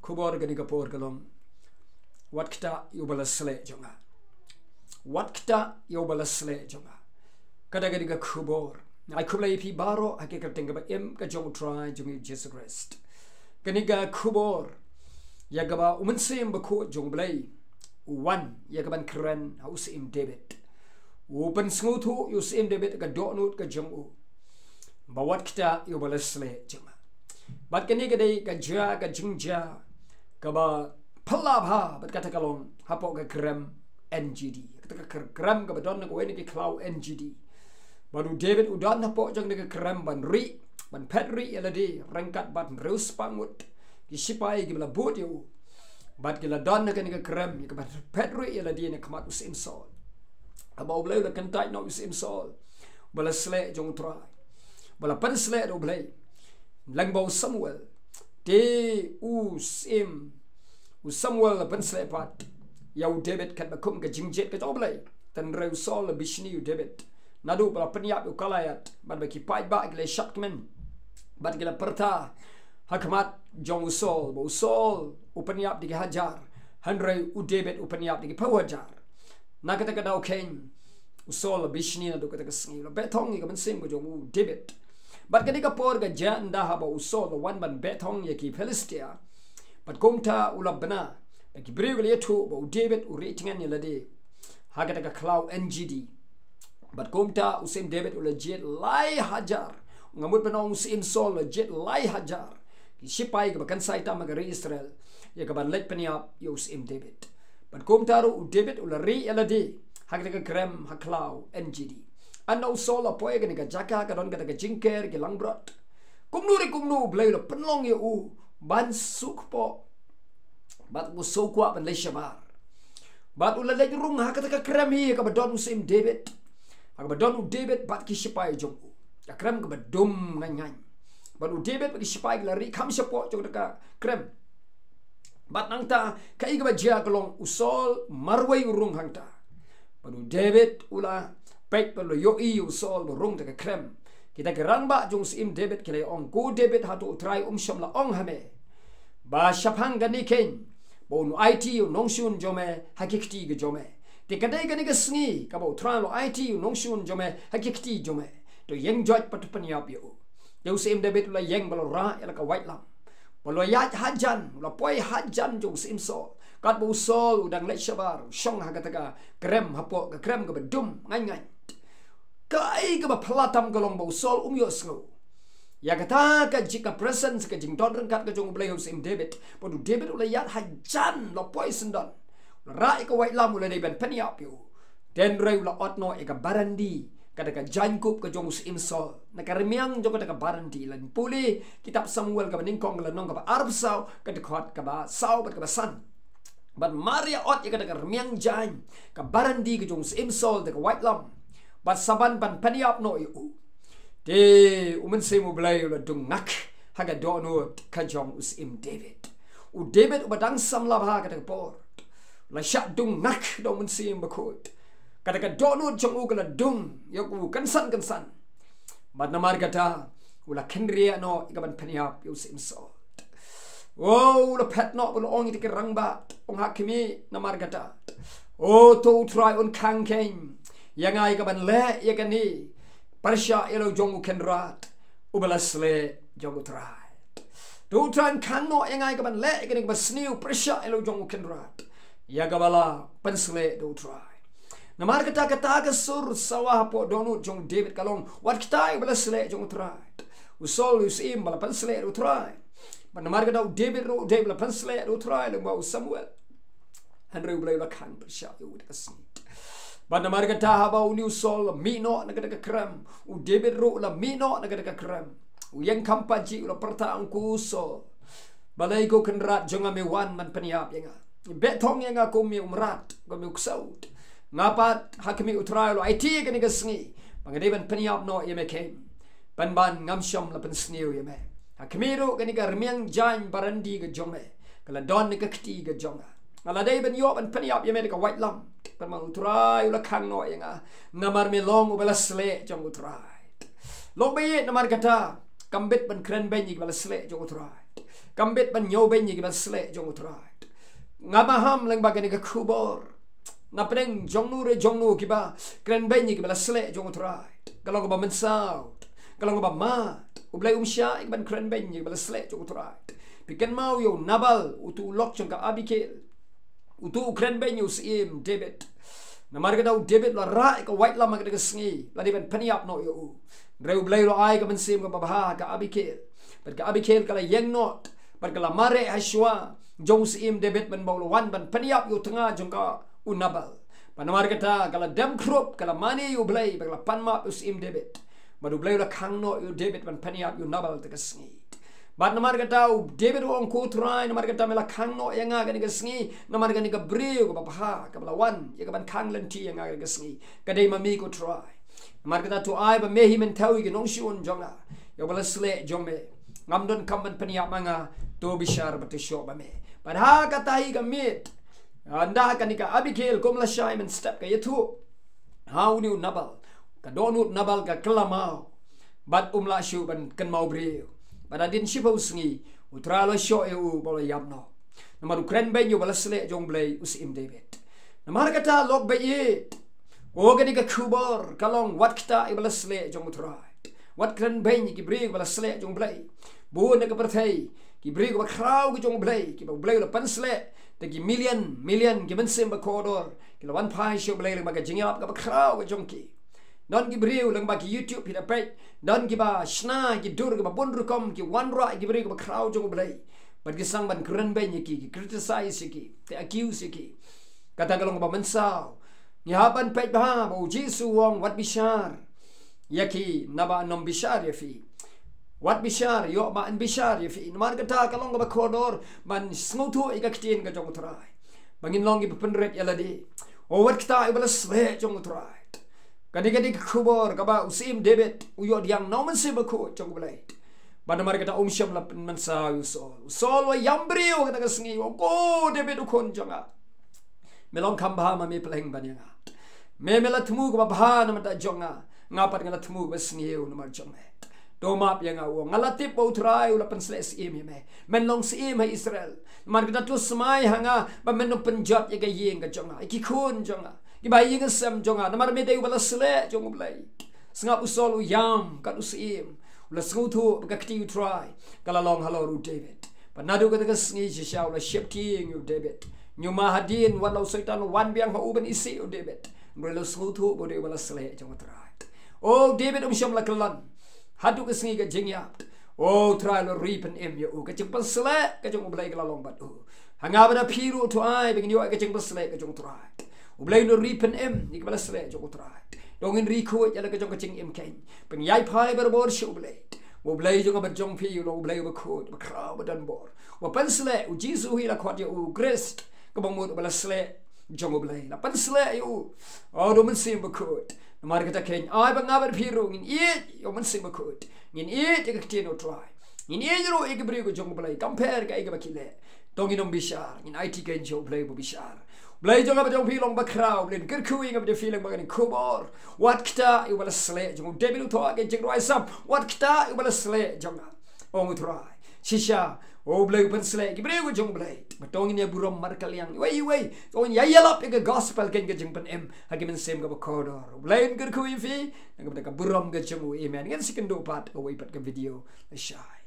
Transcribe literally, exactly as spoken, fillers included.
Khubor kane ka por ka long, wat ktah ïa uba la sleh jong nga. Wat ktah ïa uba la sleh jong nga. Kata kane ka khubor. Ai khublei ïa phi baroh ha ka kyrteng kaba im ka jong U Trai jong ngi Jisu Khrist. Kane ka khubor, ïa kaba U Mynsiem Bakhuid jong U Blei u wan ïa kaban kren ha u Syiem David. U pynsngewthuh ïa u Syiem David ka dohnud ka jong u, ba wat ktah ïa uba la sleh jong nga. Bad kane ka dei ka jia, ka jingjia kaba phylla bha bad kata ka long hapoh ka krem N G D. Kata ka kr-, krem kaba don na kawei na ki khlaw N G D. Bad u David u don hapoh jong kane ka krem ban rieh, ban phet rieh ïa lade ryngkat bad hynriew spah ngut ki shipai kiba la bud ïa u. Bad ki la don ha kane ka krem ïa kaban phet rieh ïa lade na khmat u Syiem Saul. Haba U Blei u la kyntait noh ïa u Syiem Saul, uba la sleh jong U Trai, uba la pynsleh da U Blei lyngba u Samuel. Te u Syiem, u Samuel la pynsleh pat ïa u David katba kum ka jingjied ka jong U Blei. Te hynrei u Saul la bishni ïa u David naduh ba la pynïap ïa u Goliath, bad ba ki paidbah ki la shad kmen, bad ki la pyrta ha khmat jong u Saul ba u Saul u pynïap da ki hajar, hynrei u David u pynïap da ki phew hajar. Na kata ka daw keiñ u Saul la bishni naduh kata ka sngi, la beh thong ïa ka mynsiem ka jong u David. Bad kane ka por ka jia ynda haba u Saul la wan ban beh thong ïa ki Philistia. Bad kumta u la bna ba ki briew ki la ïathuh ba u David u rieh tngen ïa lade ha kata ka khlaw N G D. Bad kumta u Syiem David u la jied lai hajar, nga mut ban ong u Syiem Saul u la jied lai hajar ki shipai kiba kynsai tam ha ka ri Israel ïa kaban leit pynïap ïa u Syiem David. Bad kumta ruh u David u la rieh ïa lade ha kata ka krem ha khlaw N G D. Ynda u Saul u la poi ha kane ka jaka ka don kata ka jingker ki langbrot. Kumno re kumno U Blei u la pynlong ïa u ban suk poh, bad u suk kwah ban leit shabar. Bad u la leit rung ha kata ka krem hi ha kaba don u Syiem David, ha kaba don u David bad ki shipai jong u. Ka krem kaba dum ngain ngain. Bad u David bad ki shipai ki la rieh kham shapoh jong kata ka krem. Bad nangta kaei kaba jia ka long u Saul marwei u rung hangta. Bad u David u la peit bad u la ïohi ïa u Saul ba rung ha kata ka krem. Kita ki rangbah jong u Syiem David ki la ong, ko David, hato U Trai um shym la ong ha me ba shaphang kane keiñ ba un aiti ïa u nongshun jong me ha ki kti ka jong me? Te ka dei kane ka sngi kaba U Trai u la aiti ïa u nongshun jong me ha ki kti jong me. To ïeng joit bad to pynïap ïa u. Te u Syiem David u la ïeng bad u la rah ïa la ka waitlam, bad u la ïaid hajan, u la poi hajan jong u Syiem Saul. Katba u Saul u dang leit shabar, u shong ha kata ka krem, hapoh ka krem kaba dum ngain ngain. Kaei kaba phylla tam ka long ba u Saul um ïohsngew ïa kata ka jing, ka presence, ka jingdon ryngkat ka jong U Blei ha u Syiem David. Bad u David u la ïaid hajan, u la poi syndon, u la rah ïa ka waitlam, u la dei ban pynïap ïa u. Te hynrei u la ot noh ïa ka barandi, kata ka jaiñkup ka jong u Syiem Saul, na ka rmiang jong kata ka barandi. Lada pule kitab Samuel kaba nyngkong, ka lynnong kaba arphew saw, ka dkhot kaba saw bad kaba san. Bad mar ïa ot ïa kata ka rmiang jaiñ, ka barandi ka jong u Syiem Saul da ka waitlam, bad sa ban ban pynïap noh ïa u, te u Mynsiem U Blei u la dung ngak ha ka dohnud ka jong u Syiem David. U David uba dang samla bha ha kata ka por, u la shah dung ngak da u Mynsiem Bakhuid. Kata ka dohnud jong u ka la dung ïa u kynsan kynsan. Bad namar kata u la kynriah noh ïa kaban pynïap ïa u Syiem Saul. O, u la phet noh bad u la ong ïa ki rangbah, ong ha khmih, namar kata, o, to U Trai un khang keiñ ïa nga ïa kaban leh ïa kane pyrshah ïa la u jong u kynrad uba la sleh jong U Trai. To U Trai un khang noh ïa nga ïa kaban leh ïa kane kaba sniew pyrshah ïa la u jong u kynrad, ïa kaba la pynsleh da U Trai. Namar kata, kata ka sur sawa hapoh dohnud jong u David ka long, wat ktah ïa uba la sleh jong U Trai. U Saul u syiem ba la pynsleh da U Trai. Bad namar kata u David ruh u dei ba la pynsleh da U Trai lyngba u Samuel. Hynrei U Blei u la khang pyrshah ïa u da ka sngi. Bad namar kata haba une u Saul u la mih noh na kata ka krem, u David ruh u la mih noh na kata ka krem. U ïeng kham pajih, u la pyrta, ong, ko Saul, balei ko kynrad jong nga me wan ban pynïap ïa nga? Beh thong ïa nga kum ïa u mrad, kum ïa u ksew. Nga pat ha khmih U Trai u la aiti ïa kane ka sngi ba nga dei ban pynïap noh ïa me keiñ, pynban ngam shym la pynsniew ïa me. Ha khmih ruh kane ka rmiang jaiñ barandi ka jong me ka la don ha ka kti ka jong nga. Nga la dei ban ïoh ban pynïap ïa me da ka waitlam, pynban U Trai u la khang noh ïa nga, namar me long uba la sleh jong U Trai. Long ba ïeit, namar kata kam bit ban kren beiñ ïa kiba la sleh jong U Trai. Kam bit ban ñiewbeiñ ïa kiba la sleh jong u Trai. Nga maham lyngba kane ka khubor. Na pdeng jong nu re jong nu kiba kren beiñ ïa kiba la sleh jong u Trai. Ka long kaba mynsaw. Ka long kaba mad. U Blei um shah ïa kiban kren beiñ ïa kiba la sleh jong u Trai. Phi kynmaw ïa u Nabal, utu u lok jong ka Abigail. Utu u kren beiñ ïa u Syiem David. Namar kata u David u la rah ïa ka waitlam ha kata ka sngi, la dei ban pynïap noh ïa u. Hynrei u Blei u la ai ka mynsiem kaba bha ha ka Abigail. Bad ka Abigail ka la ïeng noh, bad ka la mareh ha shuwa jong u Syiem David, ban ba u la wan ban pynïap ïa u tnga jong ka u Nabal. Bad namar kata ka la dem khrup, ka la mane ïa u Blei, bad ka la pan map ïa u Syiem David. Bad u Blei u la khang noh ïa u David ban pynïap ïa u Nabal ha kata ka sngi. Bad namar kata u David u ong, ko Trai, namar kata me la khang noh ïa nga ha kane ka sngi namar kane ka briew kaba bha kaba la wan ïa kaban khang lynti ïa nga ha kane ka sngi. Ka dei ma me, ko Trai. Namar kata to ai ba me hi men thew ïa ki nongshun jong nga, ïa uba la sleh jong me. Ngam donkam ban pynïap ma nga, to bishar bad to shoh ma me. Bad ha kata hi ka miet, ynda kane ka Abigail kum lashai mynstep ka ïathuh ha une u Nabal, ka dohnud Nabal ka kylla maw, bad um lah shuh ban kynmaw briew. Bad hadien shiphew sngi u Trai u la shoh ïa u bad u la ïap noh. Namar u kren beiñ ïa uba la sleh jong u Blei, u Syiem David. Namar kata lok baieit, o kane ka khubor ka long wat ktah ïa uba la sleh jong u Trai. Wat kren beiñ ïa ki briew kiba la sleh jong u Blei. Bun na ka pyrthei ki briew kiba khraw ki jong u Blei, kiba u Blei u la pynsleh da ki million million ki mynsiem bakordor, ki la wan phai sha u Blei lyngba ka jingïap kaba khraw ka jong ki. Don ki briew lyngba ki YouTube phi da peit, don kiba shna ki dur kiba bun rukom, ki wanrah ïa ki briew kiba khraw jong u Blei. Bad ki sdang ban kren beiñ ïa ki, ki criticize ïa ki, ki accuse ïa ki. Kata ka long kaba mynsaw. Ngi hap ban peit bha ba u Jisu u ong, wat bishar ïa ki naba ym bishar ïa phi. Wat bishar, ïoh ba yn bishar ïa phi. Namar kata ka long kaba kordor ban sngewthuh ïa ka ktien ka jong u Trai, ba ngin long kiba pynrit ïa lade. O wat ktah ïa uba la sleh jong u Trai. Kane ka dei ka khubor kaba u Syiem David u ïoh pdiang na u Mynsiem Bakhuid jong u Blei. Bad namar kata um shym la pynmynsaw ïa u Saul. U Saul u ïam briew ha kata ka sngi, u ong, ko David u khun jong nga, me long kham bha ma me pleng ban ïa nga. Me, me la thmu kaba bha namar da jong nga, nga pat nga la thmu kaba sniew namar jong me. To map ïa nga, u ong. Nga la tip ba u Trai u la pynsleh syiem ïa me. Men long syiem ha Israel. Namar kata to smai ha nga ba men ym pynjot ïa ka ïing ka jong nga, ïa ki khun jong nga, kiba ha ïing ha sem jong nga, namar me dei uba la sleh jong u Blei. Sngap, u Saul u ïam kat u syiem. U la sngewthuh ba ka kti u Trai ka la long halor u David. Bad naduh kata ka sngi shisha u la sheptieng ïa u David. Ñiuma hadien wat la u Soitan u wan biang ha u ban isih u David, hynrei u la sngewthuh ba u dei uba la sleh jong u Trai. O David um shym la kyllon haduh ka sngi ka jingïap. O Trai u la ri pynim ïa u, ka jingpynsleh ka jong u Blei ka la long bad u. Ha nga bad ha phi ruh to ai ba ngin ïoh ïa ka jingpynsleh ka jong u Trai. U Blei un ri pynim ïa kiba la sleh jong u Trai. To ngin ri khuid ïa la ka jong ka jingim keiñ, pynïaid phai barabor sha u Blei. U Blei jong nga bad jong phi u long u Blei uba khuid, uba khraw, uba don bor, uba pynsleh. U Jisu hi la khot ïa u Khrist, kaba mut uba la sleh jong u Blei, la pynsleh ïa u, o, da u Mynsiem Bakhuid. Namar kata keiñ ai ba nga bad phi ruh ngin ïeit ïa u Mynsiem Bakhuid, ngin ïeit ïa ka ktien u Trai, ngin ïeit ruh ïa ki briew ka jong u Blei, kam pher kaei kaba ki leh. To ngin ym bishar, ngin aiti keiñ sha u Blei uba bishar. U Blei jong nga bad jong phi u long uba khraw. U Blei un kyrkhu ïa nga bad ïa phi lyngba kane ka khubor. Wat ktah ïa uba la sleh jong u. David u thoh ha ka jingrwai Salm, wat ktah ïa uba la sleh jong nga, ong u Trai. Shisha, o, u Blei u pynsleh ki briew ka jong u Blei. Bad to ngin ïa burom markylliang iwei ïa iwei. To ngin ïa ïalap ïa ka gospel keiñ, ka jingpynim ha ki mynsiem kaba kordor. U Blei un kyrkhu ïa phi na ka bynta ka burom ka jong u. Amen. Ngin sa ïakynduh pat ha kawei pat ka video. Lashai.